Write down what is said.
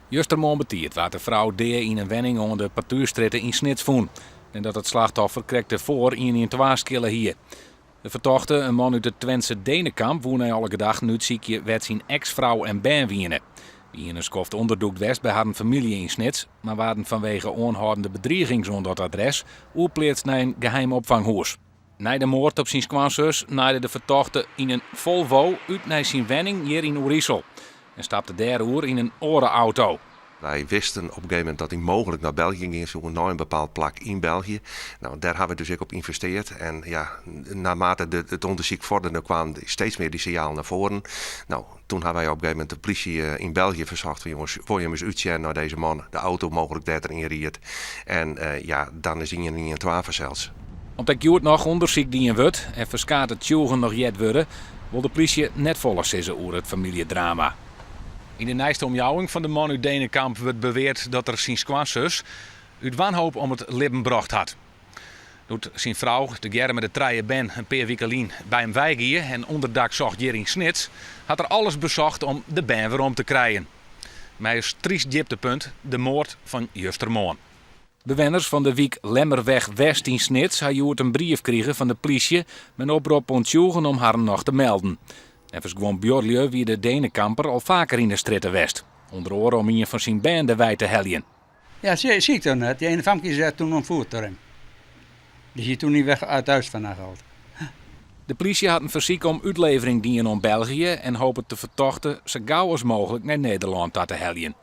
Justermoarn betiid waard de frou dea yn in wenning oan de Partuerstrjitte yn Snits fûn, neidat it slachtoffer krekt derfoar 112 skille hie. De fertochte, in man út it Twentse Denekamp, woe nei alle gedachten útsykje wêr't syn eks-frou en bern wiene. Dy hiene in skoft ûnderdûkt west by harren famylje yn Snits, mar waarden fanwege oanhâldende bedrigings oan dat adres oerpleatst nei in geheim opfanghûs. Nei de moard op syn skoansus naaide de fertochte yn in Volvo út nei syn wenning hjir yn Oerisel en stapte dêr oer yn in oare auto. Wy wisten op in gegeven momint dat hy mooglik nei België gean soe, nei in bepaald plak yn België. No, dêr hawwe wy dus ek op ynvesteard. En ja, naarmate it ûndersyk vorderde kwamen steeds mear dy sinjalen nei foaren. No, toen hawwe wy op in gegeven momint de plysje yn België fersocht fan jonges, wolle jim ris útsjen nei dizze man, de auto mooglik dêr't er yn ried. En ja, dan is ien en ien twa fansels. Om't ek hjoed noch ûndersyk dien wurdt en ferskate tsjûgen noch heard wurde, wol de plysje net folle sizze oer it famyljedrama. Yn de neiste omjouwing fan de man út Denekamp wurdt beweard dat er syn skoansus út wanhoop om it libben brocht hat. Doe't syn frou, tegearre mei de trije bern, in pear wike lyn by him weigie en ûnderdak socht hjir yn Snits, hat er alles besocht om de bern werom te krijen. Mei as tryst djiptepunt de moard fan justermoarn. Bewenners fan de wyk Lemmerweg West yn Snits ha hjoed in brief krige fan de plysje mei in oprop oan tsjûgen om harren noch te melden. Neffens guon buorlju wie de Denekamper al faker yn de strjitte west, ûnder oare om ien fan syn bern derwei te heljen. Ja, zie, zie ik toch net. Die ene famke is toen ontvoerd door hem. Die is hier toen niet weg uit huis vandaan gehaald. De plysje hat in fersyk om útlevering dien oan België en hopet de fertochte sa gau as mooglik nei Nederlân ta te heljen.